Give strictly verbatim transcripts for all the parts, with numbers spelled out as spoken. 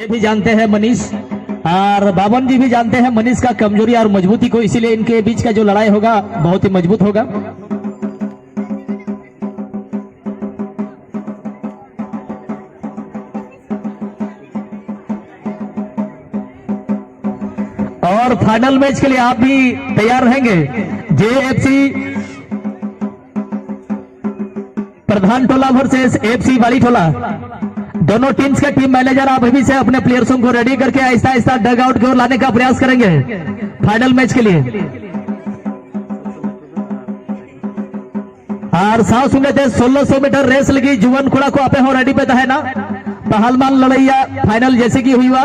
भी जानते हैं मनीष, और बावन जी भी जानते हैं मनीष का कमजोरी और मजबूती को, इसीलिए इनके बीच का जो लड़ाई होगा, बहुत ही मजबूत होगा। और फाइनल मैच के लिए आप भी तैयार रहेंगे। जेएफसी प्रधान टोला वर्सेस एफसी वाली टोला, दोनों टीम्स के टीम मैनेजर आप अभी से अपने प्लेयर्सों को रेडी करके आहिस्ता आहिस्ता डग आउट की ओर लाने का प्रयास करेंगे फाइनल मैच के लिए। ᱟᱨ ᱥᱟᱶ ᱥᱚᱸᱜᱮ ᱛᱮ ᱥᱳᱞᱳᱥᱚ ᱢᱤᱴᱟᱨ ᱨᱮᱥ ᱞᱟᱹᱜᱤᱫ ᱡᱩᱣᱟᱹᱱ ᱠᱚᱲᱟ ᱠᱚ ᱟᱯᱮ ᱦᱚᱸ ᱨᱮᱰᱤ ᱯᱮ ᱛᱟᱦᱮᱱᱟ᱾ ᱯᱟᱦᱟᱞᱢᱟᱱ ᱞᱟᱹᱲᱦᱟᱹᱭᱟ ᱯᱷᱟᱭᱱᱟᱞ ᱡᱮᱭᱥᱮ ᱠᱤ ᱦᱩᱭᱩᱜᱼᱟ,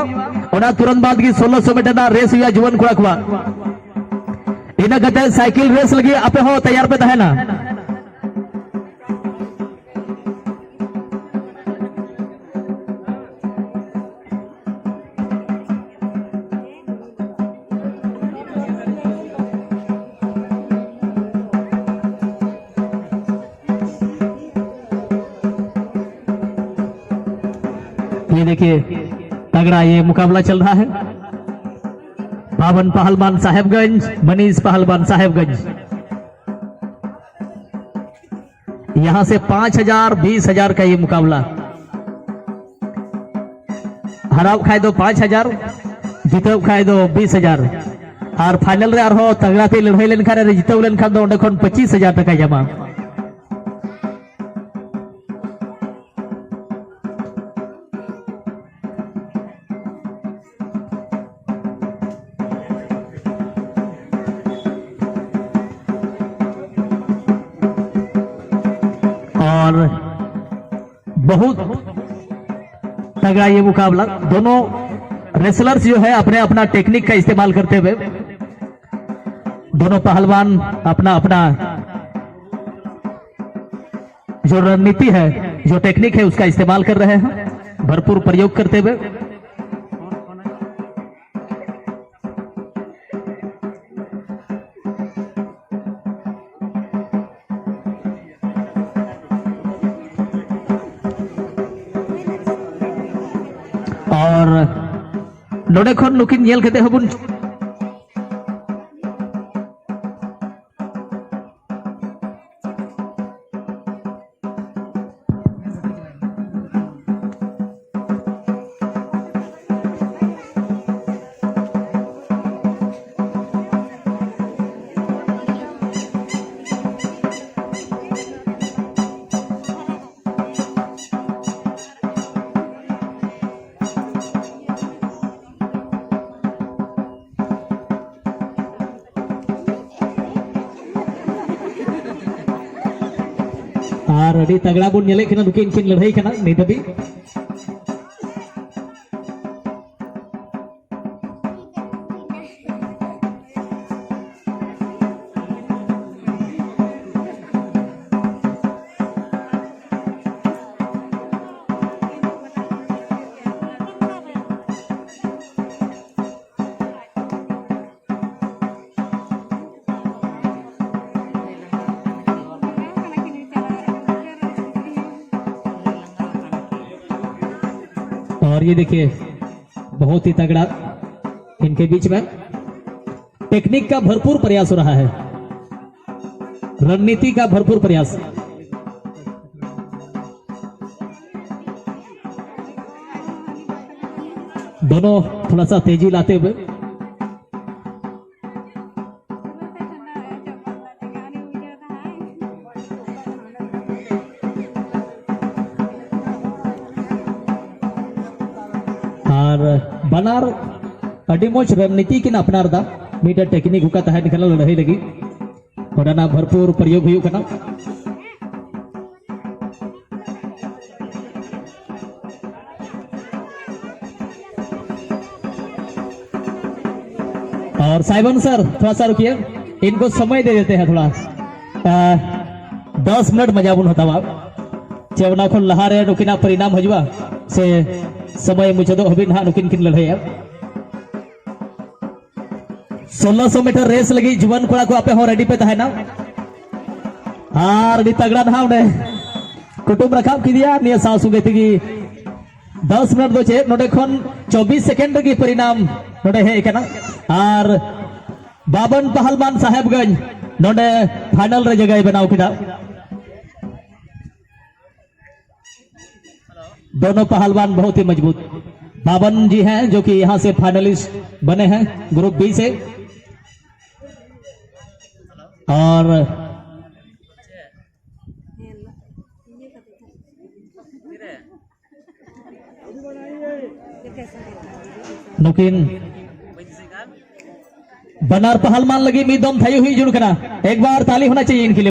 ᱚᱱᱟ ᱛᱩᱨᱟᱹᱱᱛ ᱵᱟᱫ ᱜᱮ ᱥᱳᱞᱳᱥᱚ ᱢᱤᱴᱟᱨ ᱨᱮᱱᱟᱜ ᱨᱮᱥ ᱦᱩᱭᱩᱜᱼᱟ ᱡᱩᱣᱟᱹᱱ ᱠᱚᱲᱟ ᱠᱚᱣᱟᱜ᱾ ᱤᱱᱟᱹ ᱠᱟᱛᱮ ᱥᱟᱭᱠᱮᱞ ᱨᱮᱥ ᱞᱟᱹᱜᱤᱫ ᱟᱯᱮ ᱦᱚᱸ ᱛᱮᱭᱟᱨ ᱯᱮ ᱛᱟᱦᱮᱱᱟ᱾ ये देखिए, तगड़ा ये मुकाबला चल रहा है। बावन पहलवान साहेबगंज, मनीष पहलवान साहेबगंज। यहाँ से पाँच हजार, बीस हजार का ये मुकाबला। ᱦᱟᱨᱟᱣ ᱠᱷᱟᱡ ᱫᱚ ᱯᱟᱸᱪ ᱦᱟᱡᱟᱨ, ᱡᱤᱛᱟᱹᱣ ᱠᱷᱟᱡ ᱫᱚ ᱵᱤᱥ ᱦᱟᱡᱟᱨ᱾ ᱟᱨ ᱯᱷᱟᱭᱱᱟᱞ ᱨᱮ ᱟᱨᱦᱚᱸ ᱛᱟᱜᱲᱟ ᱛᱮ ᱞᱟᱹᱲᱦᱟᱹᱭ ᱞᱮᱱᱠᱷᱟᱱ ᱟᱨ ᱡᱤᱛᱟᱹᱣ ᱞᱮᱱᱠᱷᱟᱱ ᱫᱚ ᱚᱸᱰᱮ ᱠᱷᱚᱱ ᱯᱚᱸᱪᱤᱥ ᱦᱟᱡᱟᱨ ᱴᱟᱠᱟᱭ ᱧᱟᱢᱟ᱾ और बहुत तगड़ा ये मुकाबला, दोनों रेसलर्स जो है अपने अपना टेक्निक का इस्तेमाल करते हुए, दोनों पहलवान अपना अपना जो रणनीति है, जो टेक्निक है, उसका इस्तेमाल कर रहे हैं, भरपूर प्रयोग करते हुए। ᱟᱨ ᱱᱚᱰᱮ ᱠᱷᱚᱱ ᱱᱩᱠᱤᱱ ᱧᱮᱞ ᱠᱟᱛᱮ ᱦᱚᱸᱵᱚᱱ ᱟᱨ ᱟᱹᱰᱤ ᱛᱟᱜᱲᱟ ᱵᱚᱱ ᱧᱮᱞᱮᱫ ᱠᱟᱱᱟ, ᱱᱩᱠᱤᱱ ᱠᱤᱱ ᱞᱟᱹᱲᱦᱟᱹᱭ ᱠᱟᱱᱟ ᱱᱤᱛ ᱫᱷᱟᱹᱵᱤᱡ᱾ और ये देखिए, बहुत ही तगड़ा इनके बीच में टेक्निक का भरपूर प्रयास हो रहा है, रणनीति का भरपूर प्रयास। दोनों थोड़ा सा तेजी लाते हुए। ᱟᱨ ᱵᱟᱱᱟᱨ ᱟᱹᱰᱤ ᱢᱚᱡᱽ ᱨᱚᱱᱱᱤᱛᱤ ᱠᱤᱱ ᱟᱯᱱᱟᱨ ᱮᱫᱟ᱾ ᱢᱤᱫᱴᱮᱱ ᱴᱮᱠᱱᱤᱠ ᱚᱠᱟ ᱛᱟᱦᱮᱱ ᱠᱟᱱᱟ ᱞᱟᱹᱲᱦᱟᱹᱭ ᱞᱟᱹᱜᱤᱫ, ᱚᱱᱟ ᱨᱮᱱᱟᱜ ᱵᱷᱚᱨᱯᱩᱨ ᱯᱨᱚᱭᱳᱜᱽ ᱦᱩᱭᱩᱜ ᱠᱟᱱᱟ᱾ और साइमन सर, थोड़ा सा रुकिए, इनको समय दे देते हैं थोड़ा। आ, दस मिनट ᱢᱟᱡᱟ ᱵᱚᱱ ᱦᱟᱛᱟᱣᱟ᱾ ᱪᱮ ᱚᱱᱟ ᱠᱷᱚᱱ ᱞᱟᱦᱟ ᱨᱮ ᱱᱩᱠᱤᱱᱟᱜ ᱯᱚᱨᱤᱱᱟᱢ ᱦᱤᱡᱩᱜᱼᱟ, ᱥᱮ ᱥᱚᱢᱚᱭ ᱢᱩᱪᱟᱹᱫᱚᱜ ᱦᱟᱹᱵᱤᱡ ᱱᱟᱦᱟᱜ ᱱᱩᱠᱤᱱ ᱠᱤᱱ ᱞᱟᱹᱲᱦᱟᱹᱭᱟ᱾ ᱥᱳᱞᱳᱥᱚ ᱢᱤᱴᱟᱨ ᱨᱮᱥ ᱞᱟᱹᱜᱤᱫ ᱡᱩᱣᱟᱹᱱ ᱠᱚᱲᱟ ᱠᱚ, ᱟᱯᱮ ᱦᱚᱸ ᱨᱮᱰᱤ ᱯᱮ ᱛᱟᱦᱮᱱᱟ᱾ ᱟᱨ ᱟᱹᱰᱤ ᱛᱟᱜᱲᱟ ᱱᱟᱦᱟᱜ ᱚᱸᱰᱮ ᱠᱩᱴᱩᱢ ᱨᱟᱠᱟᱵ ᱠᱮᱫᱮᱭᱟ, ᱱᱤᱭᱟᱹ ᱥᱟᱶ ᱥᱚᱸᱜᱮ ᱛᱮᱜᱮ ᱫᱚᱥ ᱢᱤᱱᱤᱴ ᱫᱚ ᱪᱮᱫ, ᱱᱚᱰᱮ ᱠᱷᱚᱱ ᱪᱚᱵᱵᱤᱥ ᱥᱮᱠᱮᱱᱰ ᱨᱮᱜᱮ ᱯᱚᱨᱤᱱᱟᱢ ᱱᱚᱰᱮ ᱦᱮᱡ ᱟᱠᱟᱱᱟ᱾ ᱟᱨ ᱵᱟᱵᱚᱱ ᱯᱟᱦᱟᱞᱢᱟᱱ ᱥᱟᱦᱮᱵᱽᱜᱚᱸᱡᱽ ᱱᱚᱰᱮ ᱯᱷᱟᱭᱱᱟᱞ ᱨᱮ ᱡᱟᱭᱜᱟᱭ ᱵᱮᱱᱟᱣ ᱠᱮᱫᱟ᱾ दोनों पहलवान बहुत ही मजबूत। बावन जी हैं जो कि यहाँ से फाइनलिस्ट बने हैं ग्रुप बी से। और नुकिन बनार पहलवान लगी मीदम थायु हुई जुड़ करना। एक बार ताली होना चाहिए इनके लिए।